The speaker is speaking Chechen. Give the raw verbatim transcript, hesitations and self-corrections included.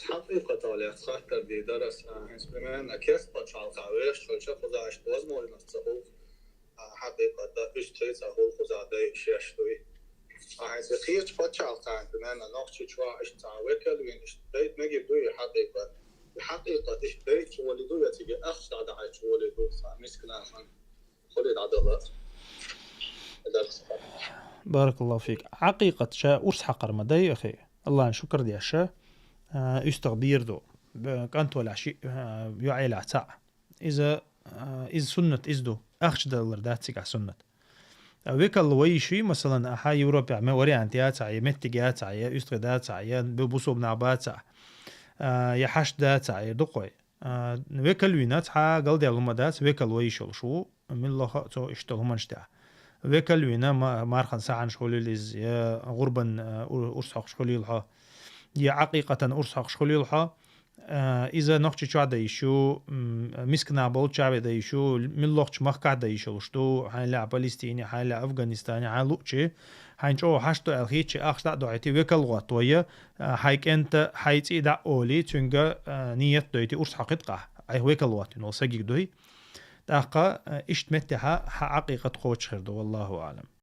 Хьакъикъатах лаьцна хаттар дийр дара ас, а, хӀинца примерно керста пачхьалкхехь вехаш хилча, кхузахь иштта возможность ца хуьлу, а, хьакъикъатах уьстагӀий ца хуьлу кхузахь дайа шаьш дуй. А, хӀинца кхечу пачхьалкхехь, примерно, Нохчийчохь иштта цхьа векал вина, иштта дайта мегар дуй и хьакъикъат. И хьакъикъат иштта дайта чӀогӀа ле ду, я цига ахча дӀадахьийта чӀогӀа ле ду, цхьа мискачу нахана хӀуле дӀадала. Баракаллаху фик. Хьакъикъат ша урс хьакхар ма дай, ахи. Аллахьан шукар деш, а, уьстагӀ бийр ду. Б-, кӀант валахь шиъ, а, йоӀ елахь цхьаъ. Иза, а, иза суннат иза ду. Ахча далар дац цигахь суннат. А векал вай йиш юй, масалан, ахьа Европехь ме-, вариант яцахь, я меттиг яцахь, я уьстагӀий дацахь, я бу-, бусулба нах бацахь, а, я хьашт дацахь, я дукхой. А, векал вина цхьа галдаьлла хӀума дац, векал вай йиш йолуш ву, милла хаа цо иштта хӀуманаш тӀехь. Векал вина ма-, мархан сахьанаш хуьлийла иза, я гӀурбан, а, ур-, урс хьокхуш хуьлийла хьо, я Ӏакъикъатан урс хьокхуш хуьлийла хьо, а, иза Нохчийчохь дан йиш ю, м, миска нах болчу чу а дан йиш ю, миллахчу махкахь дан йиш йолуш ду, хьайна лаьа Палестине, хьайна лаьа Афганистане, хьайна луъучи, хьайна чӀогӀа хьашт ду аьлла хетчи, ахча дӀа а дохьийти, векал гӀотта вай, а, хьайн кӀентан, хьайн цӀий дӀа а олий, цуьнга, а, ниет а дойтий, урс хьокхуьйту-кх ахь, айхьа векал гӀоттийна волу сагиг дуй. ТӀаккха, а, иштта меттехьа хьан Ӏакъикъат кхочуш хир ду, валлаху аӀлам.